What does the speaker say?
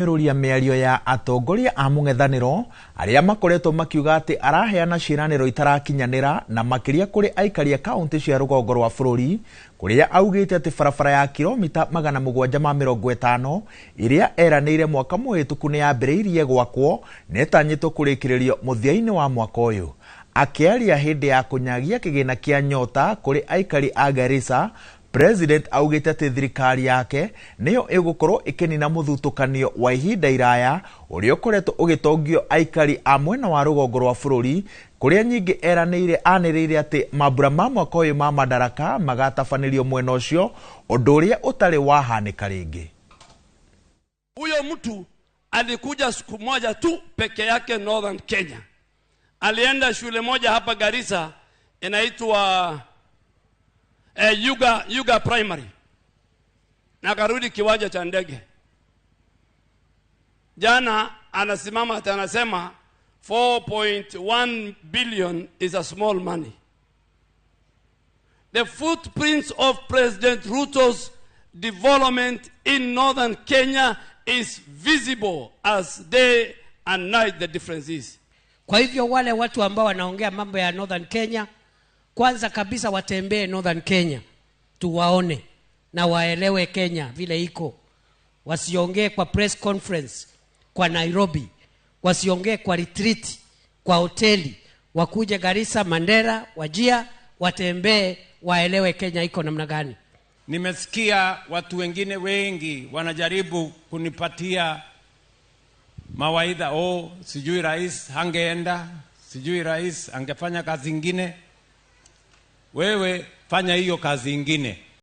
Kũnyũrũria mĩario ya atongoria a mũng'ethanĩro arĩa makoretwo makiuga atĩ araheana ciĩranĩro itarakinyanĩra na makĩria kũrĩ aikari a kaunti cia rũgongo rwa bũrũri kũrĩa augĩte atĩ barabara ya kilomita 750 ĩrĩa eranĩire mwaka mũhĩtũku nĩ yambĩrĩirie gwakwo na ĩtanyĩtwo kũrĩkĩrĩrio mũthia-inĩ wa mwaka ũyũ. Akĩaria hĩndĩ ya kũnyagia kĩgĩna kĩa nyota kũrĩ aikari a Garissa, President augĩte atĩ thirikari yake nĩyo ĩgũkorwo ĩkĩnina mũthutũkanio wa ihinda iraya ũrĩa ũkoretwo ũgĩtongio aikari a mwena wa rũgongo rwa bũrũri kũrĩa nyingĩ eranĩire anĩrĩire atĩ mambura ma mwaka ũyũ ma Madaraka magatabanĩrio mwena ũcio ũndũ ũrĩa ũtarĩ wahanĩka rĩngĩ. Huyo mtu alikuja siku moja tu peke yake Northern Kenya. Alienda shule moja hapa Garissa inaitwa Yuga Primary, na akarudi kiwanja cha ndege. Jana anasimama ata anasema 4.1 billion is a small money. The footprints of President Ruto's development in Northern Kenya is visible as day and night the difference is. Kwa hivyo wale watu ambao wanaongea mambo ya Northern Kenya, kwanza kabisa watembee Northern Kenya tuwaone na waelewe Kenya vile iko. Wasiongee kwa press conference kwa Nairobi, wasiongee kwa retreat kwa hoteli, wakuje Garissa, Mandera, Wajir, watembee waelewe Kenya iko namna gani. Nimesikia watu wengine wengi wanajaribu kunipatia mawaidha, oh, sijui rais hangeenda, sijui rais angefanya kazi ingine. Wewe fanya hiyo kazi ingine.